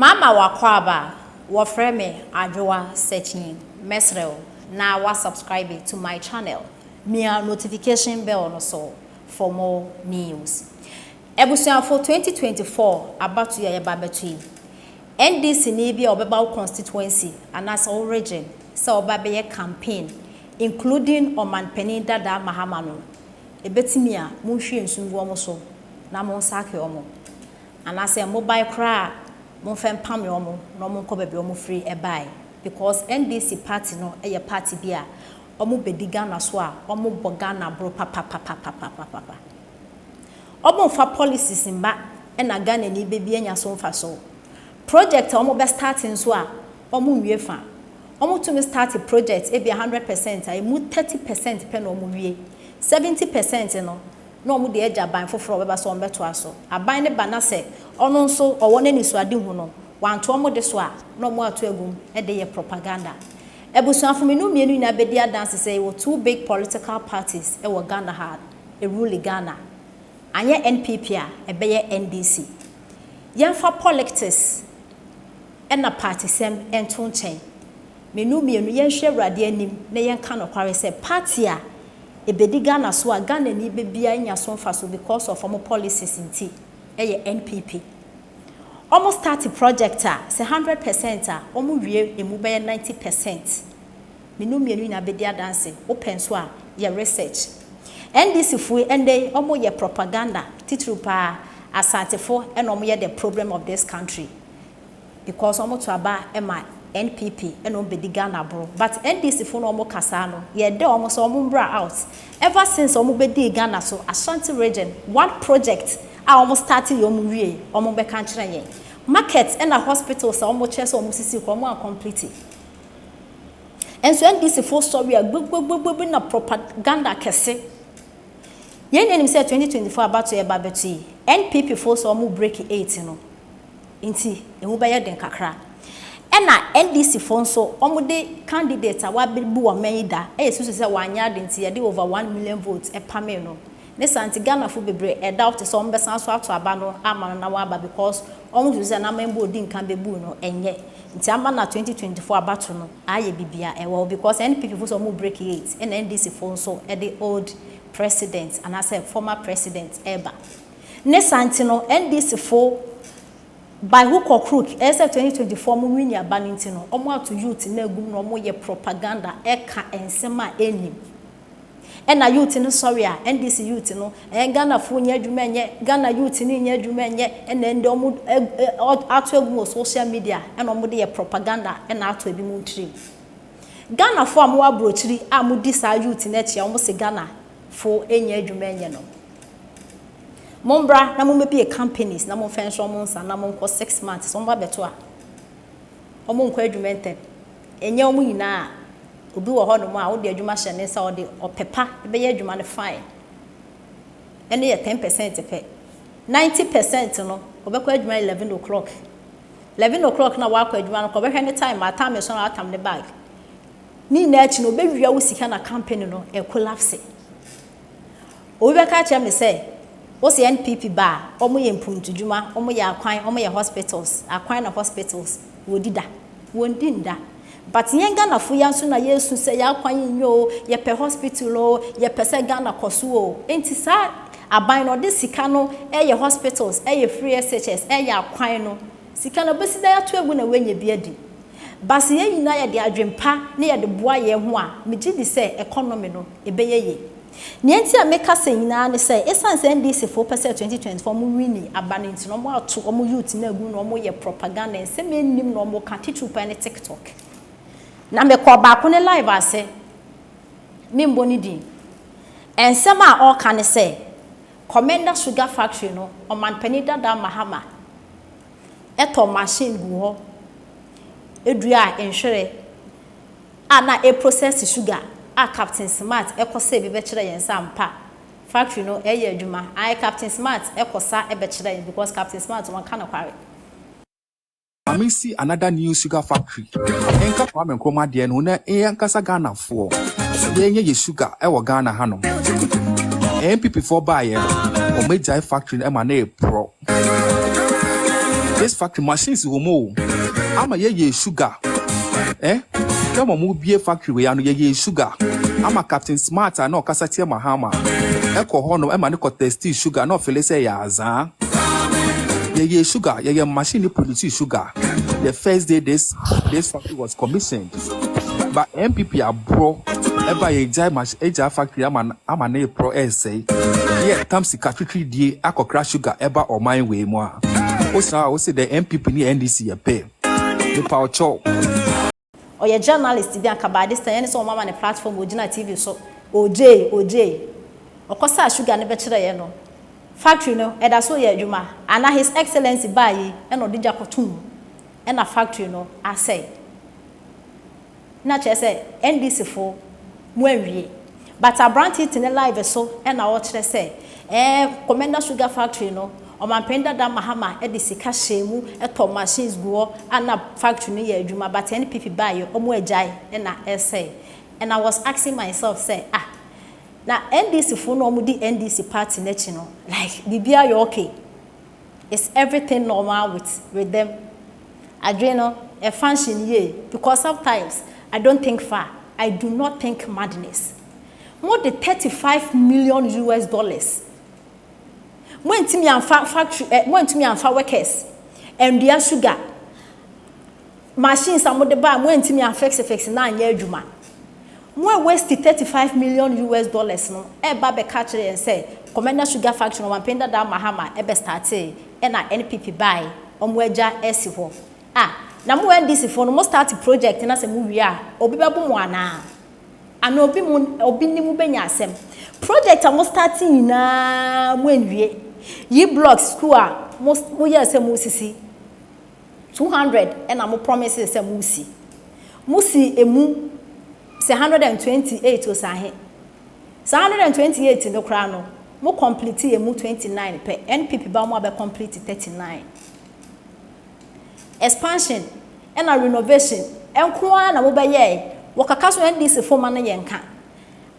Mama w'akwaaba, wɔfrɛ me Adwoa Sekyne, mɛsrɛ wo na wa subscribe to my channel, mia notification bell no so for more news. Abusuafo 2024 abatoɔ yi a yɛba abɛto yi, NDC ni bi a ɔbɛba wo constituency anaasɛ wo region sɛ ɔba abɛyɛ campaign including ɔmanpanin dadaa Mahama no, ɛbɛtumi a monhwie nsu ngu wɔn so na monsake wɔn. Anaasɛ mobae koraa a momfa mpame wɔn na wɔn nkɔ baabi a wɔn firi bae because NDC party no yɛ party bi a wɔn bɛdi Ghana so a wɔn bɔ Ghana boro papapapapapapa. Wɔn mfa policies mma na Ghanani bɛbi anya so mfasoɔ. Project a wɔn bɛ start nso a wɔn nwie fa. Wɔn tumi start project ebia 100% a emu 30% pɛ na wɔn wie. 70% no na wɔn de agya aban foforɔ a ɔbɛba sɛ wɔn bɛtoa so. Aban no ba na sɛ ɔno nso ɔwɔ n'anisoadehu no, wanto wɔn de so a, na wɔn ato agu mu de yɛ propaganda. Abusuafo mmienu mmienu nyinaa bɛdi adanse sɛ yɛwɔ two big political parties wɔ Ghana ha a ɛrule Ghana. Anyɛ NPP a, ɛbɛyɛ NDC. Yɛmfa politics na partysɛm nto nkyɛn. Mmienu mmienu, yɛnhwɛ Awurade anim na yɛnka nokware sɛ party a ɛbɛdi Ghana so a Ghanani bɛbiara nya so mfaso because of wɔn policies nti yɛ NPP. Wɔn start project a, sɛ 100% a, wɔn wie emu bɛyɛ 90%. Mmienu mmienu nyinaa bɛdi adanse. Wopɛ nso a, yɛ research. NDC foɔ ɛnnɛ yi, wɔn yɛ propaganda titiriw paa Asantefo ɛna wɔn yɛ the problem of this country because wɔn to aba ma NPP ɛna wɔn bɛdi Ghana boro. But NDC foɔ na wɔn kasa no, yɛdɛ wɔn sɛ wɔn mbra out. Ever since wɔn bɛdii Ghana so, Ashanti region, one project a wɔn start yɛ wɔn wie, wɔn bɛka nkyerɛ yɛn. Market ɛna hospitals a wɔn kyerɛ sɛ wɔn sisi kɔ, wɔn complete. Nso NDC foɔ sɔre a gbogbogbogbo na propaganda kɛse. Yɛn nyinaa nim sɛ 2024 abato yɛ ba bɛto yi, NPP foɔ sɛ wɔn break 8 no, nti emu bɛyɛ den kakra. Ɛna NDC foɔ nso wɔn de candidate a wabɛbu wɔn mɛn yi da, ɛyɛ susu sɛ wanyɛ ade nti yɛde over 1 million votes ɛpame no. Ne saa nti Ghanafoɔ bebree ɛdoubt sɛ wɔn bɛsan so ato aba no ama no na waba because wɔn susu sɛ n'aman bu odi nkan bɛbu no ɛnyɛ. Nti ama na 2024 abato no ayɛ bibia ɛwɔ because NPP foɔ sɛ wɔn break 8 ɛna NDC foɔ nso ɛde old president anaasɛ former president ɛba. Ne saa nti no NDC foɔ by hook or crook ɛyɛ sɛ 2024 mo win aba no nti no wɔn ato youth na egum na wɔn yɛ propaganda ɛka nsɛm a ɛnim. Ɛna youth no sɔre a NDC youth no ɛyɛ Ghanafoɔ nyɛ adwuma nyɛ Ghana youth no nyɛ adwuma nyɛ ɛna ɛndɛ wɔn ato egu wɔ social media ɛna wɔn de yɛ propaganda ɛna ato ebi mu tirim. Ghanafoɔ a wɔwɔ aburokyiri a wɔdi saa youth no akyi a wɔn sɛ Ghanafoɔ nyɛ adwuma nyɛ no. Mombra na mommɛbie companies na momfa nhyɛ wɔn nsa na monkɔ 6 months wɔn ba bɛto a wɔn nkɔ adwuma ntɛm. Ɛnyɛ wɔn nyinaa, obi wɔ hɔnom a wode adwuma hyɛ ne nsa ɔde ɔpɛpa bɛyɛ adwuma no fine. Ɛno yɛ 10% pɛ. 90% no ɔbɛkɔ adwuma 11 o'clock. 11 o'clock na wakɔ adwuma no kɔ ɔbɛhwɛ ne time a time so na watam ne bag. Ne nyinaa akyi no ɔbɛwia wo sika na company no ɛcollapse. Obi bɛka kyerɛ me sɛ wosi NPP ba a wɔn yɛ mpuntudwuma, wɔn yɛ akwan, wɔn yɛ hospitals, akwan na hospitals wɔdi da, wɔn di nda. But yɛn Ghanafoɔ yɛn nso na yɛsu sɛ yɛn akwan yi nyɛ o, yɛpɛ hospital o, yɛpɛ sɛ Ghana kɔ so o. Nti saa aban no ɔde sika no ɛyɛ hospitals, ɛyɛ free SHS, ɛyɛ akwan no. Sika no bɛsi dan ato egu na wɔanya bi adi. Basi yɛn nyinaa yɛde adwempa ne yɛde boa yɛn ho a, megye di sɛ economy no ɛbɛyɛ yie. Nea nti a meka sɛ nyinaa ne sɛ ɛsiane sɛ NDC foɔ pɛ sɛ 2024 wɔn win aba no nti no wɔn ato wɔn youth no agu na wɔn yɛ propaganda nsɛm anim na wɔn ka titiriw paa ne TikTok. Na mekɔ baako ne live ase, membɔ ne din. Nsɛm a ɔreka ne sɛ Komenda Sugar Factory no ɔmanpanin dada Mahama ɛtɔ machine gu hɔ edua nhwere a na ɛprocess sugar a Captain Smart ɛkɔ sɛ ebi bɛkyerɛ yɛn nsa mpa factory no ɛyɛ adwuma. Ayɛ Captain Smart ɛkɔ sa ɛbɛkyerɛ yɛn because Captain Smart wɔn ka nokware. Maame si another new sugar factory. Nka Kwame Nkrumah deɛ no na ɛyɛ ankasa Ghanafoɔ. Yɛnyɛ yɛ sugar ɛwɔ Ghana hanom. NPP foɔ baeɛ no, wɔn agyae factory no ɛma no ɛporɔ. This factory machines wɔ mu o. Ama yɛyɛ sugar. Eh? Dɛ ma mo bie factory wei ano yɛyɛ sugar. Ama Captain Smart a na ɔkasa tia Mahama. Ɛkɔ hɔ nom ɛma ne kɔ test sugar na ɔfeel sɛ ɛyɛ azaa. Yɛyɛ sugar, yɛyɛ machine ne produce sugar. The first day this factory was commissioned. But NPP aborɔ ɛba yɛgyae machine ɛgyae factory ama ne porɔ ɛresɛe. Yɛ tam sika twitwiridie akɔkra sugar ɛba ɔman wei mu a. Wosan a wosi the NPP ne NDC yɛ pɛ. Nipa ɔkyɛw. Ɔyɛ journalist bi anka by this time yɛne sɛ ɔmama ne platform ogyina TV so ogye ogye ɔkɔsa sugar ne bɛkyerɛ yɛ no, factory no ɛda so yɛ adwuma ana? His Excellency baa yi ɛna ɔde gya kɔtum ɛna factory no asɛe. Na kyerɛ sɛ NDC fo mu awie, but aberante te ne live so ɛna ɔkyerɛ sɛ Komenda Sugar Factory no, ɔmampanin dada Mahama ɛde sika hyɛ mu ɛtɔ machines gu hɔ ana factory no yɛ adwuma, but NPP baayɛ ɔmo agyae ɛna ɛsɛe. And I was asking myself sɛ, ah, na NDC fo no, ɔmo di NDC party n'akyi no, like biribiara yɛ okay? Is everything normal with them? Adwene no ɛ function yie? Because sometimes I don't think far. I do not think madness. Mo de US$35 million, mo ntumi anfa factory mo ntumi anfa workers ndua sugar. Machines a mo de ba, mo ntumi anfix fix na anyɛ adwuma. Mo a waste US$35 million no ɛba bɛka kyerɛ yɛn sɛ Komenda Sugar Factory no, ɔmampanin dada Mahama ɛbɛ start ɛna NPP bae ɔmo agya ɛsi hɔ. Ah, na mo NDC fo no, mo start project na sɛ mo wie a, obi bɛbo mo anaa? Ana obi mu obi ni mu bɛnya asɛm? Project a mo start nyinaa mo nwie. Yi blocks school a mo yɛ sɛ mo sisi 200 ɛna mo promise sɛ mo si emu sɛ 128 o sahe sɛ 128 no koraa no, mo complete emu 29 pɛ. NPP ba mo abɛ complete 39. Expansion ɛna renovation nko ara na mobɛyɛ. Wɔkaka so NDC fo ma no yɛ nka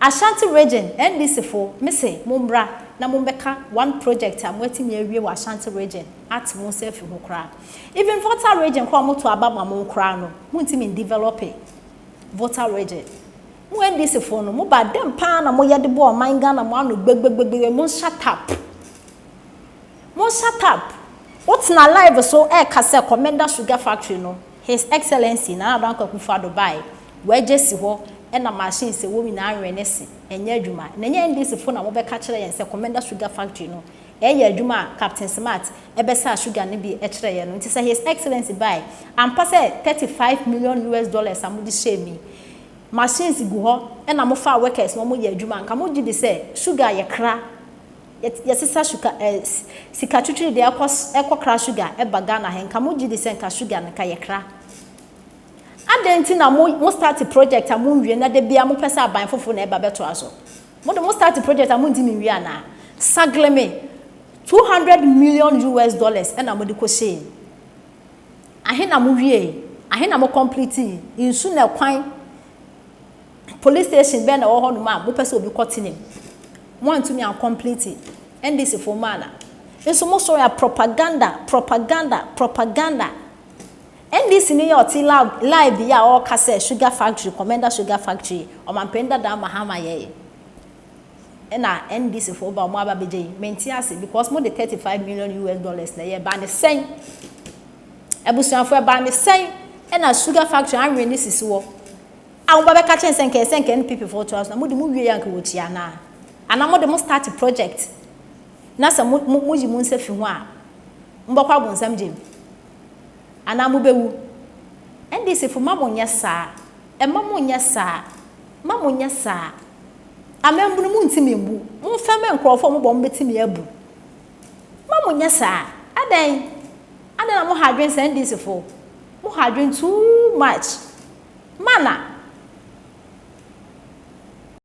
Ashanti Region. NDC fo mese mommra na mombɛka one project a moatumi awie wɔ Ashanti Region ate mo nsa afi ho koraa. Even Volta Region koraa, moto aba ma mo koraa no, montumi develop Volta Region. Mo NDC fo no, mo ba dɛm paa na moyɛ de bɔ ɔman Ghana mo ano gbɛgbɛgbɛgbɛ. Mo shut up, mo shut up. Wotena live so ɛɛka sɛ Komenda Sugar Factory no, His Excellency Nana Addo Akufo-Addo bae wɔagye si hɔ ɛna machines ɛwɔ nyinaa nwɛ ne se ɛnyɛ adwuma. Na ɛnyɛ NDC fo na wɔbɛka kyerɛ yɛn sɛ Komenda Sugar Factory no ɛyɛ adwuma a Captain Smart ɛbɛsa sugar no bi ɛkyerɛ yɛn no. Nti sɛ His Excellency bae ampa sɛ US$35 million a mode hyɛ mi, machines gu hɔ ɛna mofa workers na wɔyɛ adwuma, nka mogye di sɛ sugar yɛ kra yɛsesa sugar sika twitwiri deɛ ɛkɔ kra sugar ɛba Ghana ha, nka mogye di sɛ nka sugar no nka yɛ kra? Adɛn nti na mo start project a mo nwie na de bia mo pɛ sɛ aban foforɔ na ɛba bɛtoa so? Mo de mo start project a mo ntumi nwie anaa? Saglemi, US$200 million ɛna mo de kɔ hyɛ ahe na mo wie? Ahe na mo complete? Nsu na kwan, police station bɛn na ɛwɔ hɔnom a mopɛ sɛ obi kɔ tene mu? Mo antumi ancomplete. NDC fo mu ana nso mo sɔrɔ ya propaganda, propaganda, propaganda. NDC ni yɛ ɔte live yi a ɔreka sɛ sugar factory, Komenda Sugar Factory, ɔmampanin dada Mahama yɛyɛ ɛna NDC fo ba ɔmo aba abɛgye yi. Mɛnti ase because mo de US$35 million na ɛyɛ ba ne sɛn? Abusuafo, ɛba ne sɛn ɛna sugar factory anwere ne sisi wɔ a wɔn ba bɛka kyɛn sɛ nkɛ sɛ nkɛ NPP fo to aso na mo de mo wie yɛ nka wɔ tia anaa? Ana mo de mo start project na sɛ mo yi mo nsa fi ho a, mo bɛkɔ abonsam gyem anaa mo bɛwu? NDC fo, ma mo nyɛ saa. Ɛma mo nyɛ saa, ma mo nyɛ saa. Amambunu mo ntumi mbu mo mfɛn nkurɔfoɔ mo bɔ mo bɛtumi abu. Ma mo nyɛ saa. Adan na mo ha adwen sɛ NDC fo mo ha adwen too much mana.